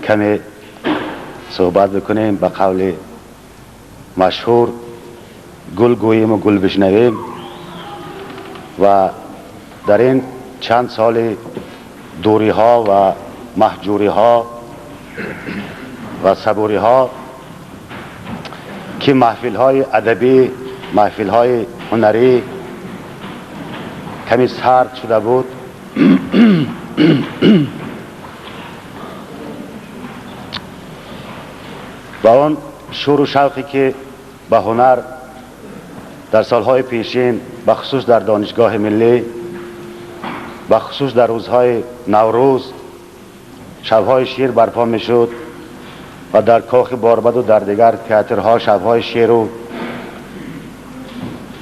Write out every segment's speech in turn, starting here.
کمی صحبت بکنیم، به قول مشهور گل گوییم و گل بشنویم. و در این چند سال دوری ها و محجوری ها و صبوری ها که محفل های ادبی، محفل های هنری کمی سرد شده بود، و آن شور و شوقی که به هنر در سالهای پیشین، بخصوص در دانشگاه ملی، بخصوص در روزهای نوروز شبهای شعر برپا میشد و در کاخ باربد و در دیگر تئاترها شبهای شعر و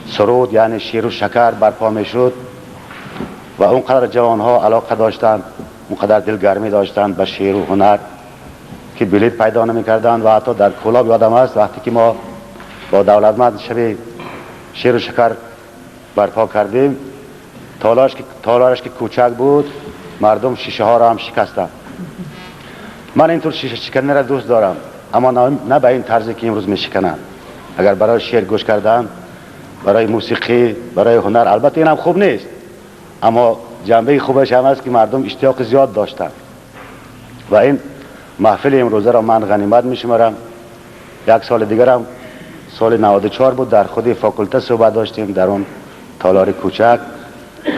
سرود، یعنی شعر و شکر برپا میشد و اونقدر جوانها علاقه داشتند، اونقدر دلگرمی داشتند به شعر و هنر که بلیط پیدا نمیکردند. و حتی در کولاب یادم است وقتی که ما با دولتمند شب شعر و شکر برپا کردیم، تالارش که کوچک بود، مردم شیشه ها را هم شکستند. من اینطور شیشه شکنی را دوست دارم، اما نه به این طرزی که امروز میشکنند. اگر برای شعر گوش کردن، برای موسیقی، برای هنر، البته اینم خوب نیست، اما جنبه خوبش هم است که مردم اشتیاق زیاد داشتند. و این محفل امروزه را من غنیمت میشمارم. یک سال دیگرم سال 94 بود، در خود فاکولته صحبت داشتیم در اون تالار کوچک،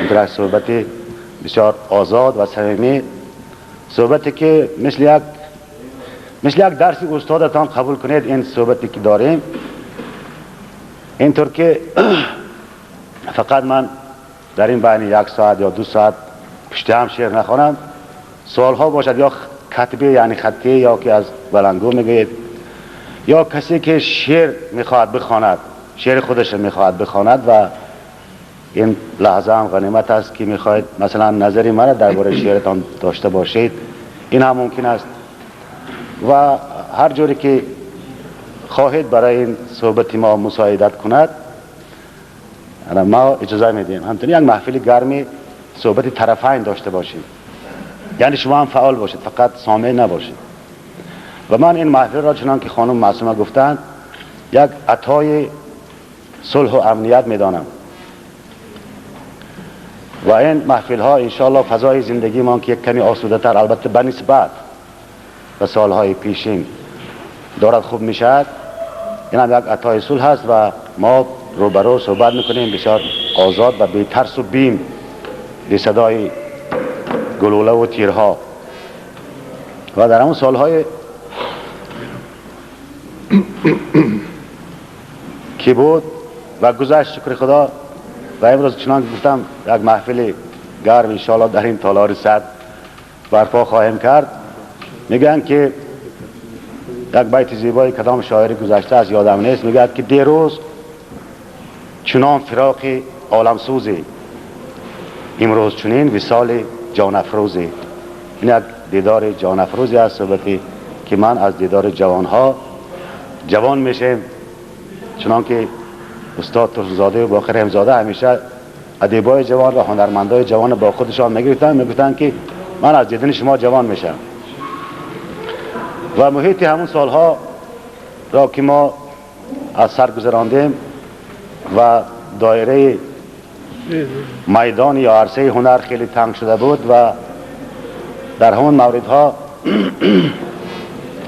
در صحبت بسیار آزاد و صمیمی، صحبتی که مثل یک درس استادتان قبول کنید. این صحبتی که داریم اینطور که فقط من در این بین یک ساعت یا 2 ساعت پشت هم شعر نخوانم، سوال ها باشد یا کتبی یعنی خطی یا که از بلنگو میگوید، یا کسی که شعر میخواهد بخواند، شعر خودش میخواهد بخواند و این لحظه هم غنیمت است که میخواهید مثلا نظری مرا درباره شعرتان داشته باشید، این هم ممکن است. و هر جوری که خواهید برای این صحبت ما مساعدت کند ما اجازه میدیم. همچنین یک محفل گرمی صحبت طرفین داشته باشیم، یعنی شما هم فعال باشید، فقط سامع نباشید. و من این محفل را چنان که خانم معصومه گفتند یک عطای صلح و امنیت میدانم و این محفل ها انشاءالله فضای زندگی ما که یک کمی آسوده تر، البته به نسبت به سالهای پیشین دارد خوب میشد، این هم یک عطای صلح هست و ما روبرو صحبت میکنیم بسیار آزاد و بی ترس و بیم، بی صدای گلوله و تیرها. و در همون سالهای که بود و گذشت، شکر خدا، و امروز چنان گفتم یک محفل گرم انشاءالله در این تالار سرد برپا خواهیم کرد. میگن که یک بیت زیبای کدام شاعر گذشته از یادم نیست، میگه که دیروز چنان فراق عالم سوزی، امروز چنین وصال جان افروزی. این یک دیدار جان افروزی است، صحبتی که من از دیدار جوانها جوان میشیم، چنان که استاد ترسونزاده و باقر همزاده همیشه ادیبای جوان و هنرمندای جوان با خودشان میگرفتن، میگفتن که من از دیدن شما جوان میشم. و محیط همون سالها را که ما از سر گذراندیم و دایره میدان یا عرصه هنر خیلی تنگ شده بود و در همون موردها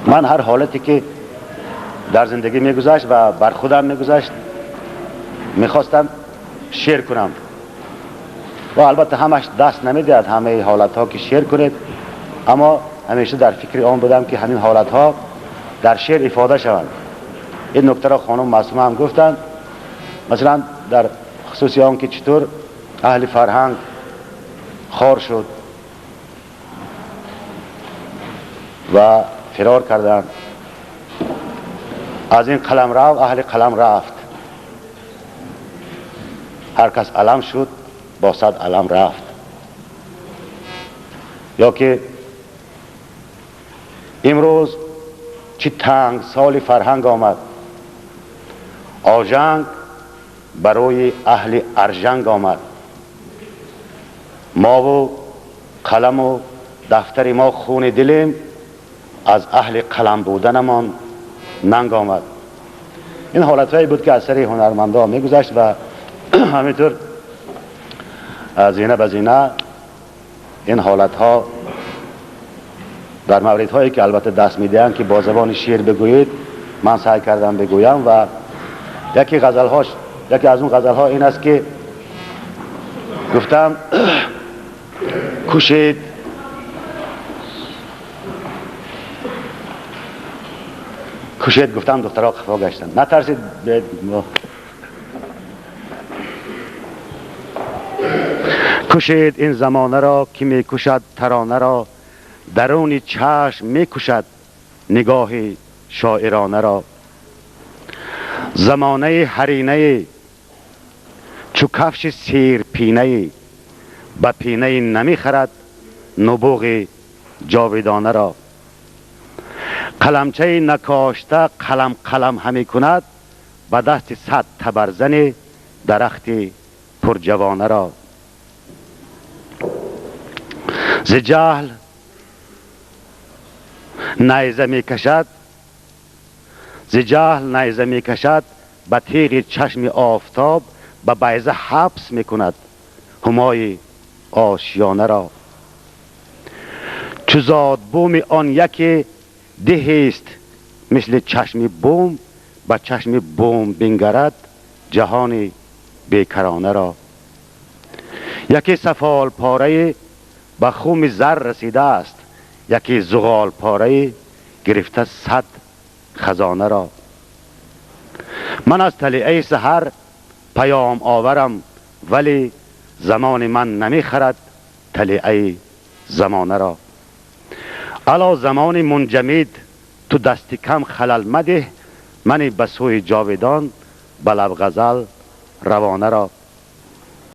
من هر حالتی که در زندگی میگذشت و بر خودم میگذشت میخواستم شعر کنم و البته همش دست نمیدهد همه حالت ها که شعر کنید، اما همیشه در فکر آن بودم که همین حالت ها در شعر افاده شوند. این نکته را خانم معصومه هم گفتند، مثلا در خصوص آن که چطور اهل فرهنگ خار شد و فرار کردند از این قلم رو، اهل قلم رفت، هر کس علم شد با 100 علم رفت. یا که امروز چه تنگ سال فرهنگ آمد، آژنگ برای اهل ارژنگ آمد، ما و قلم و دفتر ما خون دلیم، از اهل قلم بودنمان ننگ آمد. این حالتهایی بود که از سر هنرمندا میگذشت و همینطور زینه به زینه این حالتها در موردهایی که البته دست میدهند که با زبان شعر بگویید، من سعی کردم بگویم. و یکی غزلهاش، یکی از اون غزلها این است که گفتم کوشید کوشید، گفتم دخترها قفا گشتن، نترسید. کشید این زمانه را که میکشد ترانه را، درون چشم میکشد نگاه شاعرانه را. زمانه حرینه چو کفش سیر پینه، به پینه نمیخرد نبوغ جاودانه را. قلمچه نکاشته قلم قلم همی کند، به دست صد تبرزن درخت پرجوانه را. ز جهل نیزه میکشد، ز جهل نیزه میکشد به تیغ چشم آفتاب، به بیضه حبس میکند همای آشیانه را. چو زاد بوم آن یکی دهیست مثل چشم بوم، به چشم بوم بنگرد جهان بیکرانه را. یکی سفال پاره به خوم زر رسیده است، یکی زغال پاره گرفته صد خزانه را. من از طلیعه سحر پیام آورم، ولی زمان من نمیخرد طلیعه زمانه را. الا زمان منجمد تو دست کم خلل مده، من به سوی جاودان به لب غزل روانه را.